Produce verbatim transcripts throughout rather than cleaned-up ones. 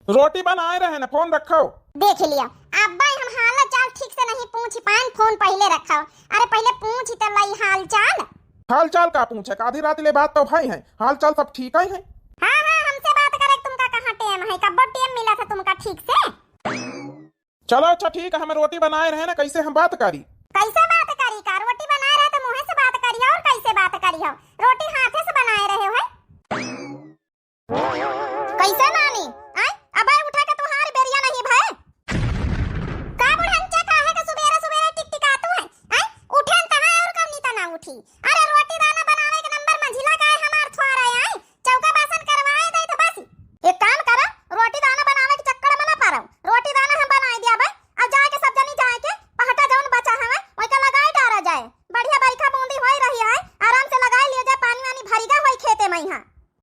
रोटी बनाए रहे न, फोन रखो। देख लिया, अब्बा हम हाल चाल ठीक से नहीं पूछ पाएन, फोन पहिले रखो। अरे पहिले पूछ त लई हाल चाल। हाल चाल का पूछे, आधी रात ले बात तो भई है, हाल चाल सब ठीक ही है। हाँ हाँ, हमसे बात करे तुमका कहाँ टेम है, कब्बो टेम मिला था तुमका ठीक से? चलो अच्छा ठीक है, हम रोटी बनाए रहे ना, कैसे हम बात करी? कैसे बात करी का? रोटी बनाए रहे तो मुँहे से बात करी और कैसे बात करी हो? रोटी हाथे से बनाए रहे हो है? कैसे नानी? आय, अबे उठे के तुहार बेरिया नहीं भए? का बुढ़ंचा काहे के सुबेरे सुबेरे टिकटिकातू है? आय, उठे न तहाँ और कौनी तना उठी? अरे रोटी दाना बनावे के नंबर मंझिला का है हमार थ्वारा है, आय, चौका बासन करवाए दे तो बस। एक काम करा, रोटी दाना बनावे के चक्कर में ना पड़ो, रोटी दाना हम बनाए दिया भाई। अब जाए के सब जनी जाए के पहटा जौन बचा हवे, वही का लगाए डारा जाए। बढ़िया बरखा बूंदी होई रही है, आराम से लगाए लिया जाए, पानी वानी भरिगा होई खेते में यहाँ।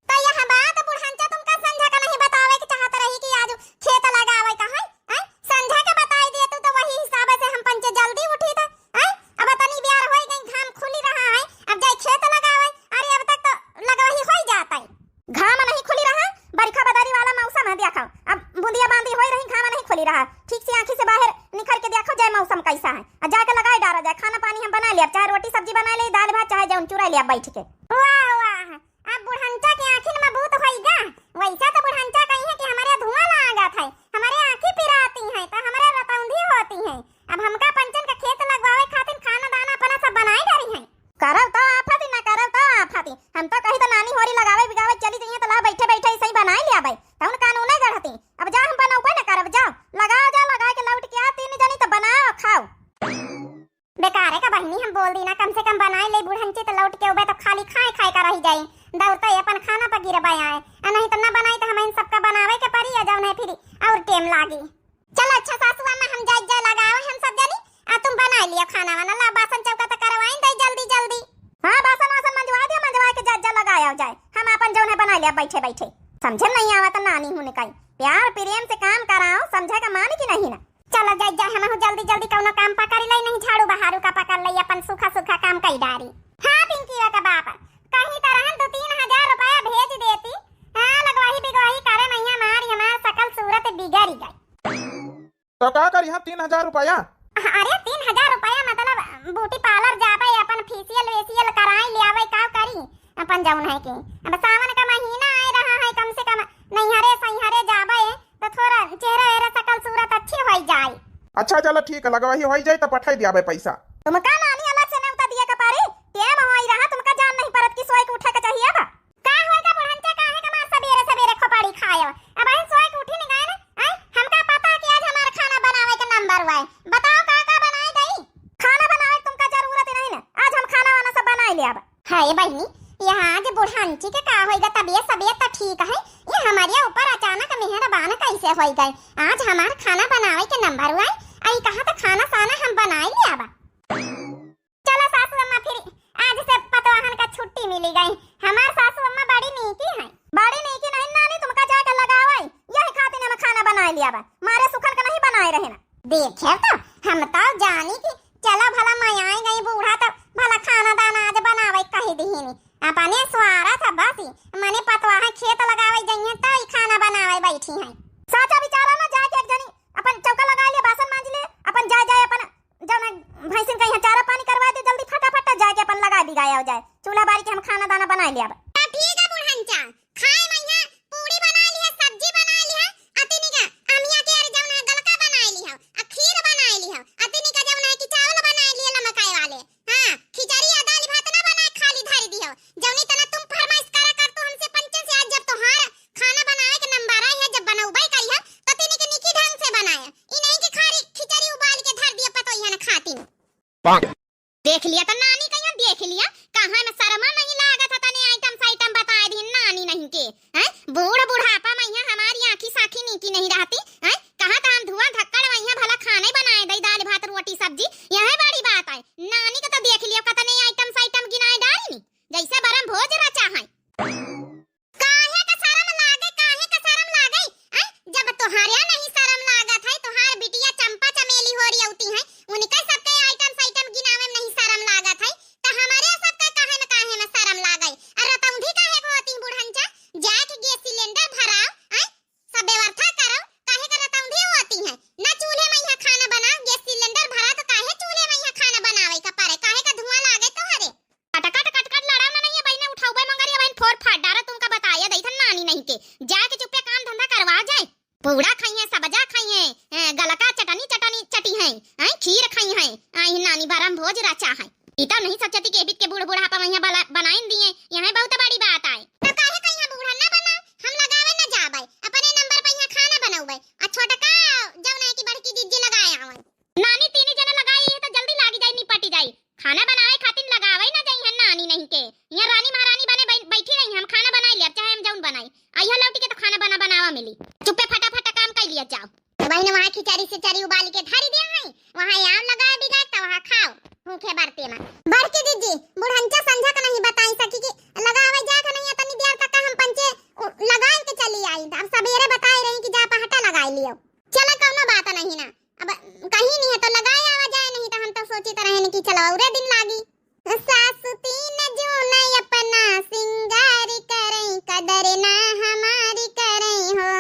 तो यह बात बुढ़ंचा तुमका संझा का नहीं बतावे के चाहत रही कि आज खेत लगावे का है, हैं? संझा के बताई दिए तू तो वही हिसाब से हम पंचे जल्दी उठी था, हैं? अब तनी बियार होई गई, घाम खुली रहा है, अब जाए खेत लगावे। अरे अब तक तो लगवही होई जाता है। घाम नहीं खुली रहा, बरखा बदरी वाला मौसम है, देखो अब बूंदिया बांदी होई रही, घाम नहीं खुली रहा, ठीक से आँखी से बाहर निकल के देखो जाए मौसम कैसा है, आ जाके लगाए डारा जाए। खाना पानी हम बना लिया, चाहे रोटी सब्जी बना ले, दाल भात, चाहे जौन चुरा लिया बैठ के। वाह वाह, अब बुढ़ंचा के आँखिन में भूत होई गा। वैसा तो बुढ़ंचा कही है कि हमारे धुआं लागत है, हमारे आँखी पिराती हैं, तो हमारे रतौंधी होती हैं। अब हमका पंचन का खेत लगवावे खातिर खाना दाना अपना सब बनाए डारी हैं। करब तो आफती, ना करब तो आफती। हम तो कही तो नानी होरी लगावे बिगावे चली जाइए तो ला बैठे बैठे ऐसे ही बनाए लिया भाई। तौन कानून नहीं गढ़ती। अब जा हम बनौबे ना करब, जाओ लगाओ, जाओ लगा के लौट के आ, तीन जनी तो बनाओ खाओ। बेकारे का बहिनी, हम बोल दी ना, कम से कम बनाए ले बुढ़ंची, तो लौट के उबे तो खाली खाए खाए का रह जाई। दौड़ते अपन खाना पर गिरबे आए, आ नहीं तो ना बनाई तो हम इन सबका बनावे के परी, आ जौन है फिर और टेम लागी। चलो अच्छा सासू अम्मा, हम जाए जाए लगावे हम सब जनी, आ तुम बनाए लियो खाना वाना, ला बासन चौका तो करवाइन दे जल्दी जल्दी। हाँ बासन वासन मंजवा दियो, मंजवा के जाए जाए लगाए आओ जाए, हम अपन जौन है बनाए लिया बैठे बैठे। समझे नहीं आवा तो नानी हूँ निकाई, प्यार प्रेम से काम कराओ, समझे का मान की नहीं ना। चलो जाए जाए, हम जल्दी जल्दी कौनो काम पकड़ ले, नहीं झाड़ू बहारू का पकड़ ले, अपन सूखा सूखा काम कई डारी। हाँ पिंकिया का बाप, कहीं तरहन दो तीन हजार रुपया भेज देती। हाँ लगवाही बिगवाही करे मैया मारी, हमार सकल सूरत बिगड़ गई। तो का करी हम तीन हजार रुपया? अरे तीन हजार रुपया मतलब ब्यूटी पार्लर जाबे, अपन फेशियल वेशियल कराई ले आवे, का करी अपन जौन है कि अब सावन का महीना आए रहा है, कम से कम नैहरे सैहरे जाबे तो थोड़ा चेहरा वेहरा सकल सूरत अच्छी होई जाए। अच्छा चलो ठीक है, लगवाही होई जाए तो पठाई दियाबे पैसा। तुमका नानी अलग से नेवता दिए का पारी, टेम होई रहा, तुमका जान नहीं परत कि सोए के उठे के चाहिए बा। का होई का बुढ़ंचा, काहे का मार सबेरे सबेरे खोपड़ी खायो? अब अहिन सोए के उठी नहीं गए ना, आय? हमका पता कि आज हमार खाना बनावे के नंबर हुआ है। बताओ का का बनाए दई? खाना बनावे के तुमका जरूरत ही नहीं ना, आज हम खाना वाना सब बनाए ले अब। हाय बहिनी, यहाँ आज बुढ़ांची के का होइगा? तबियत सबियत तो ठीक है, ये हमारे ऊपर अचानक मेहरबान कैसे होई गए? आज हमार खाना बनावे के नंबर हुआ है, आई कहा तो खाना साना हम बनाए ले अब। चलो सासू अम्मा, फिर आज से पतवाहन का छुट्टी मिली गई। हमार सासू अम्मा बड़ी नीकी हैं। बड़ी नीकी नहीं नानी, तुमका जाके लगावे, यही खातिर हम खाना बनाए ले अब, मारे सुखन का नहीं बनाए रहे ना। देखे तो, हम तो जानी कि चलो भला मैं आई गई बूढ़ा, तो भला खाना दाना आज बनावे कही दिहिनी। अपने स्वारा था बस ही, मने पतवाह खेत लगावे जइहे तो ही खाना बनावे बैठी हैं। साचा बिचारा ना जाके एक जनी अपन चौका लगा ले, बासन मांज ले, अपन जाए जाए अपन जौन है भैंसिन का यहाँ चारा पानी करवा दे जल्दी फटाफट, जाके अपन लगा बिगाए आओ जाए, चूल्हा बारी के हम खाना दाना बनाए ले अब। तो ठीक है बुढ़ंचा, खाए मैया पूड़ी बनाए लिया, सब्जी बनाए लिया, अतिनी का अमिया के अरे जौन है गलका बनाए लिया, आ खीर बनाए लिया, अतिनी का जौन है कि चावल बनाए लिया लमकाए वाले। हाँ, खिचड़ी आ दाल भात ना बनाए, खाली धर दियो। जौनी तना तुम फरमाइश करा कर तो हमसे पंचन से, आज जब तोहार खाना बनाए के नंबर आए है, जब बनौबे करी है, तो तिनी के निकी ढंग से बनाए। ई नहीं कि खाली खिचड़ी उबाल के धर दिया पतोहिया न खातिन। देख लिया तो नानी कहिया, देख लिया, कहाँ में शर्मा नहीं लागत है, तनी आइटम साइटम बताए दी नानी नहीं के। हैं? बूढ़ बुढ़ापा में यहाँ हमारी आँखी साखी नीकी नहीं रहती, हैं? कहाँ तो हम धुआं धक्कड़ में यहाँ भला खाने बनाए दई, दाल भात रोटी सब्जी, यह बड़ी बात है। नानी का तो देख लियो, कतने आइटम साइटम गिनाए डारी नी, जैसे बरम भोज रचा है। काहे का शरम लागे, काहे का शरम लागे? हैं? जब तोहारे नहीं शरम लागत है, तोहार बिटिया चंपा चमेली हो रही होती है, उनके सबके आइटम साइटम गिना पूड़ा खइहैं, सबजा खइहैं, हैं, गलका चटनी चटनी चटिहैं, हैं, खीर खइहैं, आइ नानी बरम भोज रचा है। ई तो नहीं सोचती कि एबित के बूढ़ बुढ़ापा मइहाँ बला-, बनाइन दिए, यहै बहुत बड़ी बात आए। तो काहे कहिया बूढ़ा ना बनाओ, हम लगावे ना जाबै, अपने नंबर पर यहाँ खाना बनौबै, आ छोटका जौन है कि बड़की दीदी लगाए आवै। नानी तीनी जने लगाई है तो जल्दी लागी जाई, निपटी जाई। खाना बनावे खातिर लगावे ना जाई है नानी नहीं के। यहाँ रानी महारानी बने बै-, बैठी रही, हम खाना बनाई लेब, चाहे हम जौन बनाई। अइहा लौटी के तो खाना बना बनावा मिली। चुप्पे फटाफट काम कर लिया जाओ। तो बहिन वहाँ खिचड़ी सिचड़ी उबाल के धरी दिया है, वहाँ आम लगाए बिगाए तो वहाँ खाओ भूखे बरते में। बड़की दीदी, बुढ़ंचा संझा का नहीं बताई सकी कि लगावे जात नहीं है, तनी देर तक हम पंचे उ-, लगाए के चली आई। अब सवेरे बताए रही कि जा पहटा लगाए लियो। चला कौनो बात नहीं ना, अब कहीं नहीं है तो लगाए आवा जाए, नहीं तो हम तो सोची तो रहे कि चलो औरे दिन लागी। सासु तीन जून अपना सिंगार करई, कदर ना हमारी करई हो।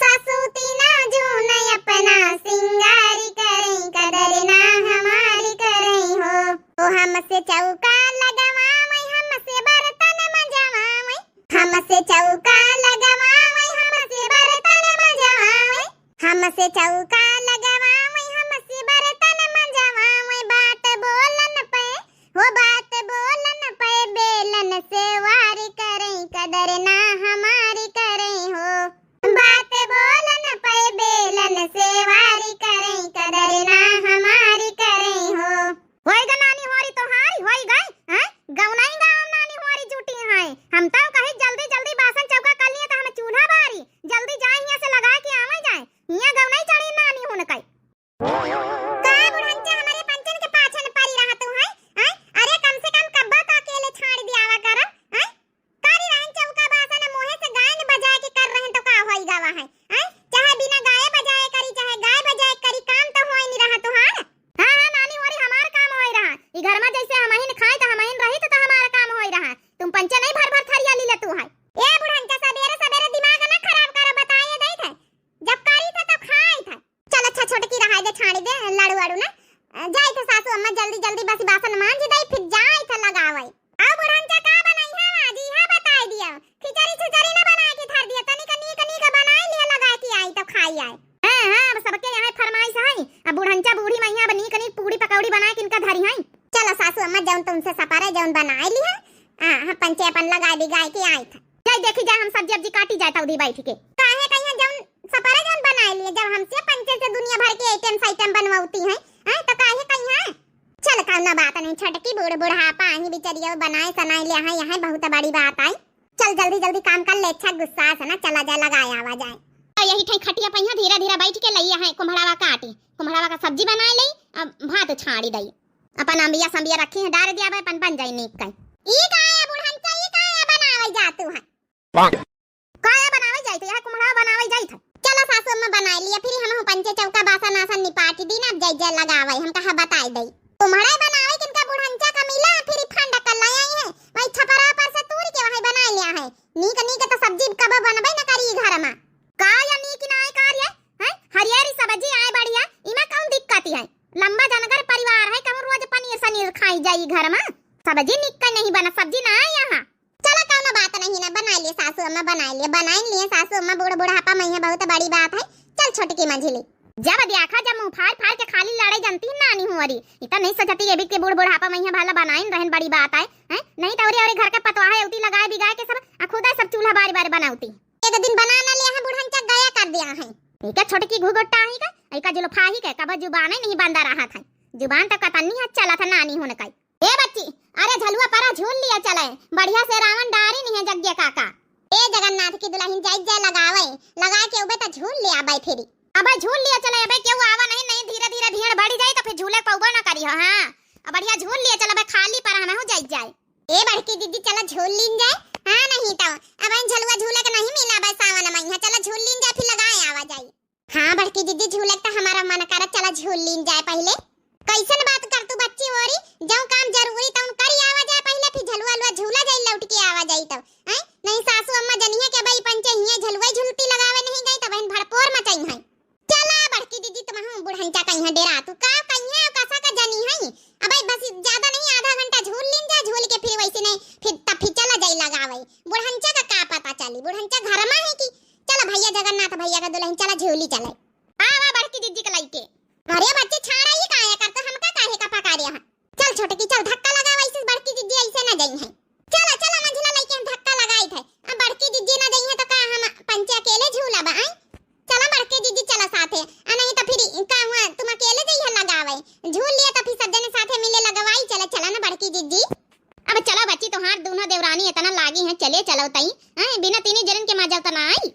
सासु तीन जून अपना सिंगार करई, कदर ना हमारी करई हो। ओ हमसे चौका लगवावई, हमसे बर्तन मजवावई, हमसे चौका लगवावई, हमसे बर्तन मजवावई, हमसे चौका लगवावई, हमसे बर्तन मजवावई। बात बोलन पे हो, बात बोलन पे बेलन से वार करई, कदर ना हमारी करई हो। बात बोलन पे बेलन से वार करई, कदर ना हमारी करई हो। होई गा नानी होरी तोहारी, होई गई, हैं? गौनई गाँव नानी होरी जुटी हैं। हम तो कही जल्दी जल्दी बासन चौका कर लिए तो हम चूल्हा बारी, जल्दी जाए यहाँ से लगा के आवे जाए। यहाँ गौनई चढ़ी नानी होन कई। का बुढ़ंचा हमरे पंचन के पाछन परी रहत हूँ, हैं? हैं? अरे कम से कम कब्बा तो अकेले छाड़ दियावा कर, हैं? करी रहन चौका बासन मोहे से गायन बजाए के कर रहन तो का होई गवा है, हैं? चाहे बिना गाए बजाए करी, चाहे गाए बजाए करी, काम तो होई नहीं रहा तोहार। हाँ, हाँ, नानी होरी हमार काम होई रहा। ई घर में जैसे हमहिन खाई तो हमहिन रही तो, तो हमार काम होई रहा। तुम पंचे नहीं भर भर थरिया ली ले तू है। ए बुढ़ंचा सबेरे सबेरे दिमाग ना खराब करो, बताए दई थे। जब करी थे तो खाई थे। चल अच्छा छोटकी रहा दे, छाड़ी दे, लाड़ू वाड़ू ना। अ, जाई थे सासू अम्मा जल्दी जल्दी बस बासन मांज दई, फिर जाई थे लगावे। आओ बुढ़ंचा का बनाई है आज, इहा बताई दिया। खिचड़ी छुचड़ी ना बनाए के धर दिया, तनिक नीक नीक बनाई लिया, लगाए के आई तो खाई आए। हाँ, हाँ, अब सबके यहाँ फरमाइश है। अब बुढ़ंचा बूढ़ी मइहाँ अब नीक नीक पूड़ी पकौड़ी बनाए के इनका धरी है। चलो सासू अम्मा जौन तुमसे सपरे जौन बनाए लिया, हाँ, हाँ, पंचे अपन लगाए बिगाए के आई था। जाई देखी जाए हम सब्जी अब्जी काटी जाए तौदी बैठ के। काहे कहिया जौन सपरे जौन बनाए लिए, जब हमसे पंचे से दुनिया भर के आइटम साइटम बनवाती हैं, हैं, तो काहे कहिया? चल कौनो बात नहीं, छोटकी बूढ़ बुढ़ापा आही बिचरिया बनाए सनाए ले हैं, यहाँ बहुत बड़ी बात आई। चल जल्दी जल्दी काम कर ले, अच्छा गुस्सा से ना चला जाए, लगाए आवा जाए। तो यही ठई खटिया पहिया धीरे धीरे बैठ के लइया है कुम्हड़ावा काटी, कुम्हड़ावा का सब्जी बनाए लई, अब भात छाड़ी दई। अपन अम्बिया सम्बिया रखी है, डार दिया भाई, अपन बन जाई नीक कई। ई का है बुढ़ंचा, ई का है बनावे जातू है? काया बनावे जाइत, यह कुम्हड़ा बनावे जाइत है। चलो सासू अम्मा बनाए लिया, फिर हम पंचे चौका बासन आसन निपाटी दी ना, अब जाई जाए लगावे, हम कहा बताए दई। कुम्हड़ा बनावे किनका बुढ़ंचा का मिला, फिर ई फंड कर ले आई है, वही छपरा पर से तूर के वही बनाए लिया है। नीक नीक तो सब्जी कबो बनबे न करी घर में। का या नीक ना आए का रे? हैं? हरियरी सब्जी आए बढ़िया, इमा कौन दिक्कत है? लंबा जनगर परिवार है, कहूँ रोज पनीर सनीर खाई जाई घर में। सब्जी नीक का नहीं बना, सब्जी ना आए यहाँ। चलो कौनो बात नहीं ना, बना लिए सासू अम्मा, बना लिए, बना लिए सासू अम्मा, बूढ़ बुढ़ापा में है बहुत बड़ी बात है। चल छोटकी मंझली। जब देखा जब मुँह फाड़ फाड़ के खाली लड़ाई जानती है नानी हुआरी। इतना नहीं सोचती ये भी कि बूढ़ बुढ़ापा में है भला बनाइन रहन बड़ी बात है, हैं? नहीं तो औरे औरे घर के पतवाहे उती लगाए बिगाए के सब आ खुदा सब चूल्हा बारी बारी बनावती। एक दिन बना ना लिया है बुढ़ंचा गया कर दिया है। इका छोटकी घुघुट्टा ही का, इका जुल्फा ही के कब जुबान ही नहीं बंदा रहा था। जुबान तो कतनी है चला था नानी होने का। ए बच्ची, अरे झलुआ परा झूल लिया चले, बढ़िया से रावण डारी नहीं है जग्गे काका। ए जगन्नाथ की दुल्हन जाई जाए लगावे, लगा के उबे तो झूल लिया अबे फिरी। अबे झूल लिया चले, अबे केहू आवा नहीं, नहीं धीरे धीरे भीड़ बढ़ी जाई तो फिर झूले पौबो ना करी हो। हाँ, अब बढ़िया झूल लिया चले, अबे खाली पर हमें हो जाई जाए। ए बड़की दीदी चला झूल लीन जाए। हाँ नहीं तो अब झलुआ झूले के नहीं मिला अबे सावन में, यहाँ चला झूल लीन जाए फिर लगाए आवा जाई। हाँ बड़की दीदी, झूले क त हमारा मन करत, चला झूल लीन जाए पहिले। कैसन बात कर तू बच्ची होरी, जौन काम जरूरी तौन करी आवा जाए पहिले, फिर झलुआ लुआ झूला जाई लौट के आवा जाई तब, हैं? नहीं सासू अम्मा जनिहे के भाई पंचे हिये झलुआ झूलती लगावे नहीं गई तब इन भड़पोर मचाई हैं। चला बड़की दीदी, तुम हूँ बुढ़ंचा कहीं डेरा तू का कहीं कसा का जनी है। अब बस ज्यादा नहीं, आधा घंटा झूल लीन जा, झूल के फिर वैसे नहीं फिर तब फिर चला जाई लगावे। बुढ़ंचा का का पता चली, बुढ़ंचा घर में है कि चला भैया जगन्नाथ भैया का दुलहिन, चला झूली चले। आवा बड़की जिज्जी के लइके। अरे बच्ची, छाड़ा ही काहे करत, हमका काहे का पकारे है? चल छोटकी चल, धक्का लगावा, ऐसे बड़की जिज्जी ऐसे ना जइहैं। चला चला, मंझला लइके हम धक्का लगाइत है। अब बड़की जिज्जी ना जइहैं तो का हम पंचे अकेले झूला बा, आँय? चला बड़की जिज्जी चला साथे, आ नहीं तो फिर का हुआ, तुम अकेले जइहैं लगावे। झूल लिया तो फिर सब जने साथे मिले लगवाई, चला चला ना बड़की जिज्जी। अब चला बच्ची, तोहार दूनो देवरानी इतना लागी हैं, चले चलो तई, हैं? बिना तीनी जरन के मजा तो ना आई।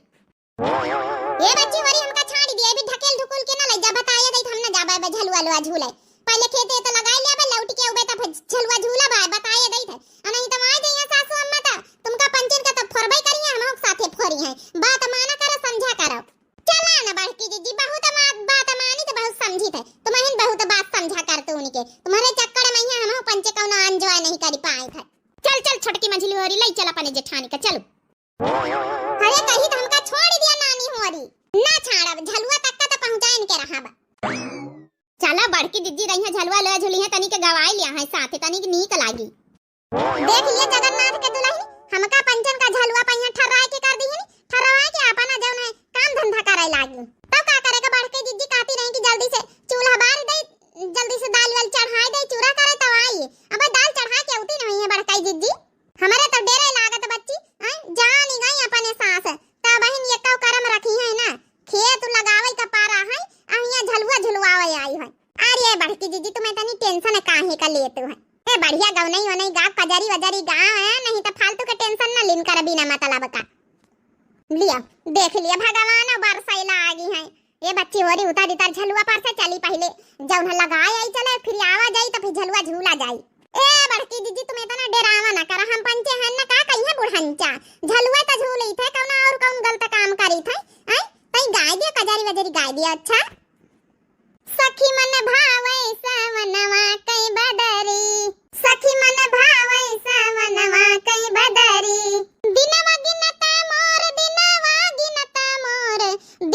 ए बच्ची, होरी हमका छाड़ी दिया, अभी ढकेल ढुकुल के ना ले जा, बताए दई हम ना जाबे बे झलुआ लुआ झूले। पहले खेते तो लगाई लिया बे, लौट के उबे तो फिर झलुआ झूला बा, बताए दई थे। आ नहीं तो आ जाइए सासू अम्मा तो तुमका पंचन का तो फोरबे करिए, हम साथे फोरी हैं। बात माना करो, समझा करो। चला ना बड़की जिज्जी, बहुत बात, बात मानी तो बहुत समझी थे, तुम्हें बहुत बात समझा कर तू उनके, तुम्हारे चक्कर में यहाँ हम पंचे कौनो enjoy नहीं करी पाए थे। चल चल छोटकी मंझली होरी, ले चल अपने जेठानी का, चलो। अरे कही तो हमका छोड़ दिया नानी होरी। ना छाड़ब, झलुआ तक का तो पहुँचाइन के रहब। चला बड़की जिज्जी रही है, झलुआ लुआ झुली है, तनी के गवाई लिया है साथे, तनी के नीक लागी। देख लिए जगन्नाथ के दुलहिन, हमका पंचन का झलुआ पहिया ठर्राए के कर दिहिन, ठर्राए के अपना जौन है काम धंधा करे लागी। तब का करे के, बड़की जिज्जी कहती रही कि जल्दी से चूल्हा बार दे, जल्दी से दाल वाल चढ़ाए दे, चूरा करे तब आई। अबे दाल चढ़ा के उती नहीं है बड़काई जिज्जी। हमरे तो डेरे लागत बच्ची, हैं? जानी गई अपने सास, तब बहिन ये कौ करम रखी है ना, खेत लगावे का पारा है, आ हियाँ झलुआ झुलवावे आई है। अरे बड़की जिज्जी, तुम्हें तनी tension काहे का लेत है? ए बढ़िया गवनई वनई गा, कजरी वजरी गा, हैं? नहीं तो फालतू के tension न लिन कर बिना मतलब का। लिया, देख लिया भगवान बरसैला आगी हैं। ए बच्ची होरी उतार इतार झलुआ पर से चली पहिले, जौन लगाए आई चले, फिर आवा जाई तो फिर झलुआ झूला जाई। ए बड़की जिज्जी, तुम इतना डेरावा ना करा, हम पंचे हैं ना, का कहिए बुढ़ंचा, झलुआ तो झूली थे, कौन और कौन गलत काम करी थे? हैं? तई गाय दिया, कजरी वजरी गाय दिया। अच्छा। सखी मन भावै सावनवा कई बदरी, सखी मन भावै सावनवा कई बदरी। दिनवा गिनत मोर, दिनवा गिनत मोर,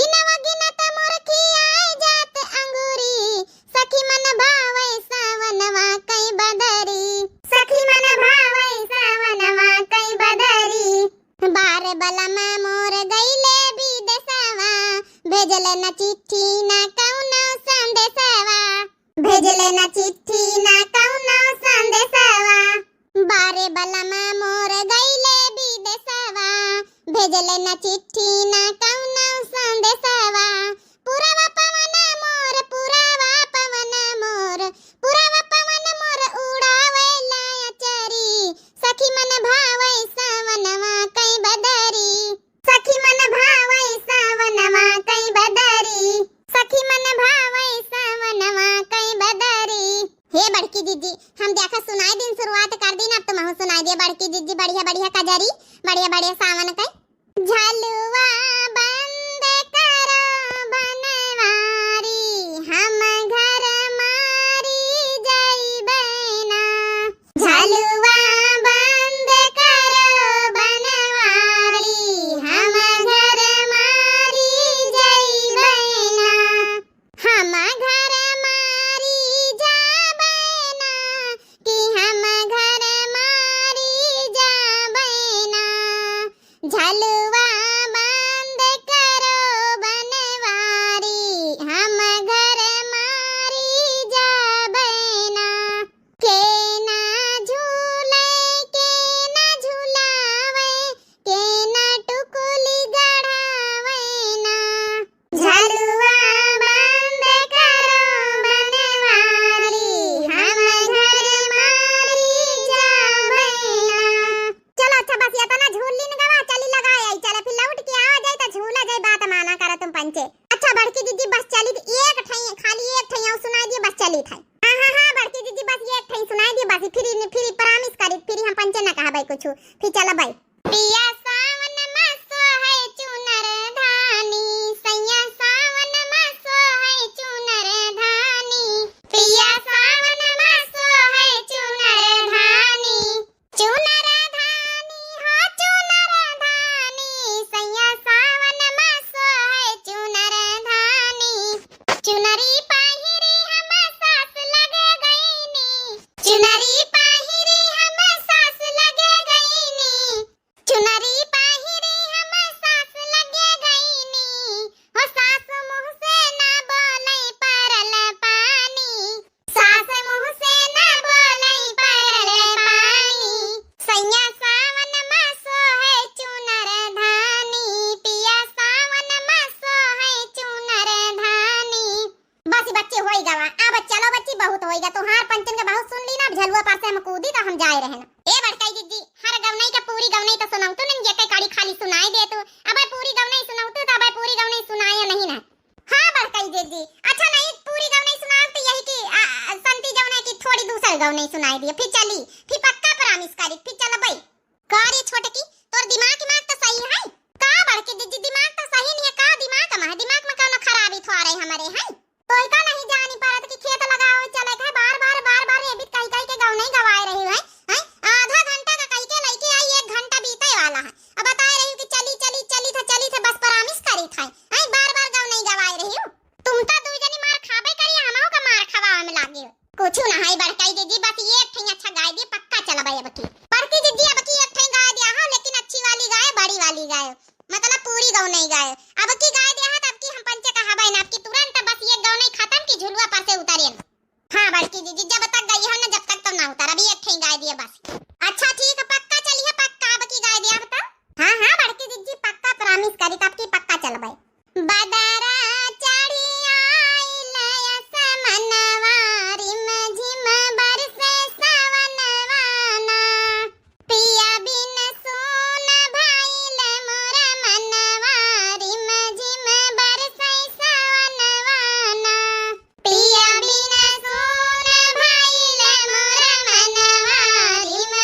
दिनवा गिनत मोर खियाए जात अंगूरी। सखी मन भावै सावनवा कई बदरी, सखी मन भावै सावनवा कई बदरी। बार बलम मोर गईले बिदेसवा, भेजले न चिट्ठी न कौनो संदेसवा, भेजले न चिट्ठी न कौनो संदेसवा। बार बलम मोर गईले बिदेसवा, भेजले न चिट्ठी न कौनो संदेसवा। पुरवा पवन मोर, पुरवा पवन मोर, पुरवा पवन मोर उड़ावेला अचरी। सखी मन भावै सावनवा कई बदरी, सखी मन भावै सावनवा कई बदरी, सखी मन भावै सावनवा कई बदरी। हे बड़की जिज्जी, हम देखा सुनाई दिन शुरुआत कर दिन, अब तुमहू सुनाई दे बड़की जिज्जी, बढ़िया बढ़िया कजरी, बढ़िया बढ़िया सावन कई। झलुआ बंद करो बनवारी, हम घर मारी जइबै ना। झलुआ बंद करो बनवारी, हम घर मारी जइबै ना। हम घर मारी जाबै ना, कि हम घर मारी जाबै ना। झलुआ बंद करो बनवारी, हम घर मारी जाबै ना। के ना झूलै, के ना झुलावै, के ना टुकुली गढ़ावै ना। झलुआ बंद करो बनवारी, हम घर मारी जाबै ना। चलो अच्छा, बस इतना झूल लीन गवा, चली लगाए आई। खाली सुनाई देतू। अबे पूरी गवनई सुनउतू त अबे पूरी गवनई सुनाए नहीं ना। हाँ बड़कई जिज्जी, अच्छा नहीं पूरी गवनई सुनाउब त यही कि आ, आ, संती जवने कि थोड़ी दूसर गवनई सुनाई दिए, फिर चली, फिर पक्का promise करी, फिर चलबई। का रे छोटकी, तोर दिमाग दिमाग त सही है? का बड़की जिज्जी, दिमाग त सही नहीं है, का दिमाग में है? दिमाग में कौनो खराबी थोड़े हमरे है? तोय का नहीं जानी पड़त कि खेत लगावे चले के है, बार बार बार बार ये भी कही कही के गवनई गवाए रही है, हैं? आधा घंटा का कही के लइके आई, एक घंटा बीते वाला है। अब बताए रही कि चली चली चली थे चली थे, बस promise करी थे, हैं? बार बार गवनई गवाए रही। तुम तो दुई जनी मार खाबे करी, हमहू का मार खवावे में लागी। कुछ ना है बड़कई जिज्जी, बस ये एक ठे अच्छा गाय दिए, पक्का चलबे अब की। बड़की जिज्जी अब की एक ठे गाय दिया हो, लेकिन अच्छी वाली गाय, बड़ी वाली गाय, मतलब पूरी गवनई गाय। अब की गाय दिया हो, तब की हम पंचे कहाबे ना, अब की तुरंत बस ये गवनई खत्म की झुलुआ पर से उतरे ना। हाँ बड़की जिज्जी, जब तक गई हो ना, जब तक तो ना उतर, अभी एक ठे गाय दिए बस। अच्छा ठीक है, पक्का चली है, पक्का अब की गाय दिया हो तो। हाँ हाँ बड़की जिज्जी, पक्का promise करी, तब की पक्का चलबे। बदरा चढ़ी आइल असमनवा, रिम झिम बरसे सवनवा ना। पिया बिन सून भइल मोर मनवा, रिम झिम बरसे सवनवा ना। पिया बिन सून भइल मोर मनवा, रिम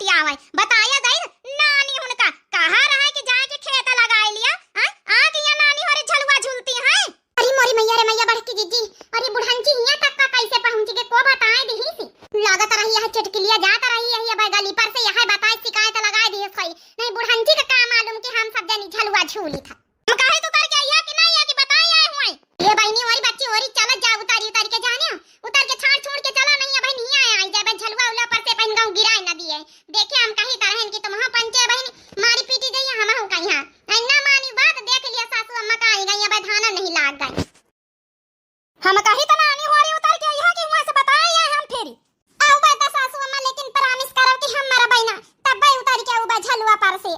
आवे, बताया दई नानी हुनका, कहा रहा कि जाए के खेत लगाए लिया, हैं? आ के यहाँ नानी होरी झलुआ झूलती हैं। अरे मोरी मैया रे मैया, बड़की जिज्जी, अरे बुढ़ंची हियाँ तक का कैसे पहुँची के को बताए दिहिस? लागत रही है चुटकिलिया जात रही है, अब गली पर से यह बताए शिकायत लगाए दिहिस है। नहीं बुढ़ंची का का मालूम कि हम सब जनी झलुआ झूली था। हम कहे तू उतर के आइया कि नहीं, या कि बताए आए हुए? ये बहिनी होरी बच्ची होरी चलत जा उतारी उतारी के जाने, उतर के छाड़ छोड़ के चला नहीं, अब नहीं आया आई जाए, झलुआ उला पर से पहन गाँव गिराए न दिए। देखे हम कही तरहन कि तुम हाँ पंचे बहिनी मारी पीटी गई, हम हूँ कहीं हाँ। ऐ ना मानी बात, देख लिया सासू अम्मा का आई गई, अब धाना नहीं लाग गई। हम कही त नानी होरी उतर के यहाँ के वहाँ से बताए आए हम फिर। आऊ बा त सासू अम्मा, लेकिन promise करब कि हम मरबै ना, तब्बै उतर के आऊ बा झलुआ पर से।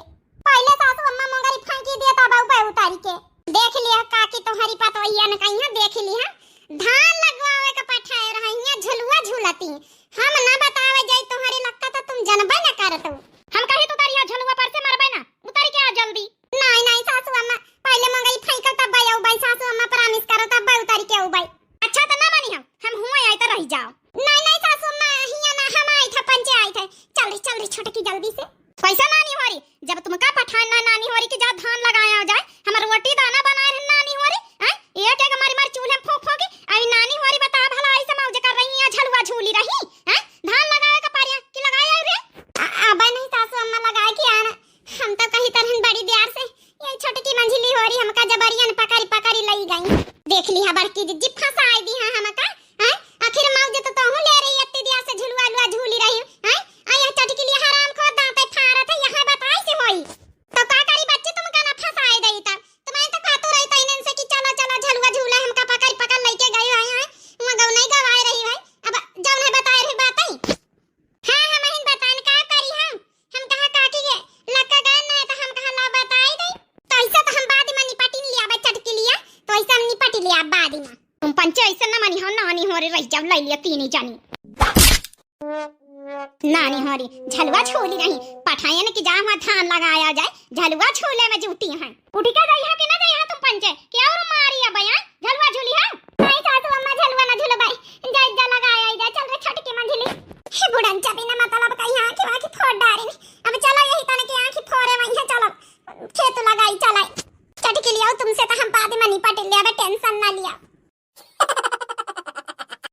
पहले सासू अम्मा मोंगरी फेंकी दिए, तब आऊ बा उतर के। देख लिया काकी तोहरी पतोहिया न कहीं देख लिया। धान लगवावे के पठाए रहिया, झलुआ झूलती। हम ना बतावे जाई तोहरे लगता त तुम जनबै ना करतू। हम कही तू उतरिया झलुआ पर से मरबै ना, उतर के आ जल्दी। नहीं, नहीं सासू अम्मा, पहले मंगई फेंकल तब आऊ बाई सासू अम्मा, promise करो तब आऊ उतर के आऊ बाई। अच्छा त ना मानी हम, हम हुआ आई त रह जाओ। नहीं, नहीं सासू अम्मा, हिया ना हम आई था पंचे आई थे। चल रे, चल रे छोटकी जल्दी से। पैसा नानी होरी, जब तुमका पठान ना नानी होरी के जा धान लगाया जाए, हमर रोटी दाना बनाए रहे नानी होरी, हैं? एक एक मारी मारी चूल्हे फूंक फूंकी, आई नानी होरी बता भला आई से मौज कर रही है, झलुआ झूली रही, हैं? धान लगावे का पारिया कि लगाया रे? आ, अबे नहीं सासू अम्मा लगाए के आना, हम तो कही तरहन बड़ी देर से, ये छोटकी मंझली होरी हमका जबरियन पकड़ी पकड़ी लई गई। देख लिहा बड़की जिज्जी फंसाई दिहा हमका, हैं? आखिर मौज तो तोहू ले रही इतनी देर से झुलुआ लुआ झूली रही, हैं? आ यह चटकिलिया हराम खोर दांते फारत है, यहाँ बताई से होई। तो का करी बच्ची तुमका ना फंसाई दई त, तुम्हें तो कहतो रही त इनन से कि चला चला झलुआ झूला हमका पकड़ पकड़ लइके गई है, हैं? वहाँ गौ नहीं गवाए रही है, अब जौन है बताए रही बात है। हाँ, हम हिन बतान का करी हम? हम कहा काकी के लक्का गए ना, तो हम कहा ला बताई दे। तो ऐसा तो हम बाद में निपटिन लिया बा चटकिलिया, तो ऐसा हम निपट लिया बाद में। तुम पंचे ऐसे ना मानी हो, नानी होरी रह जाओ, ले लिया तीन ही जानी। नानी होरी झलुआ झूली नहीं, पठायन की जा वहाँ धान लगाया जाए, झलुआ झूले में जुटी हैं। उठी के गई है कि ना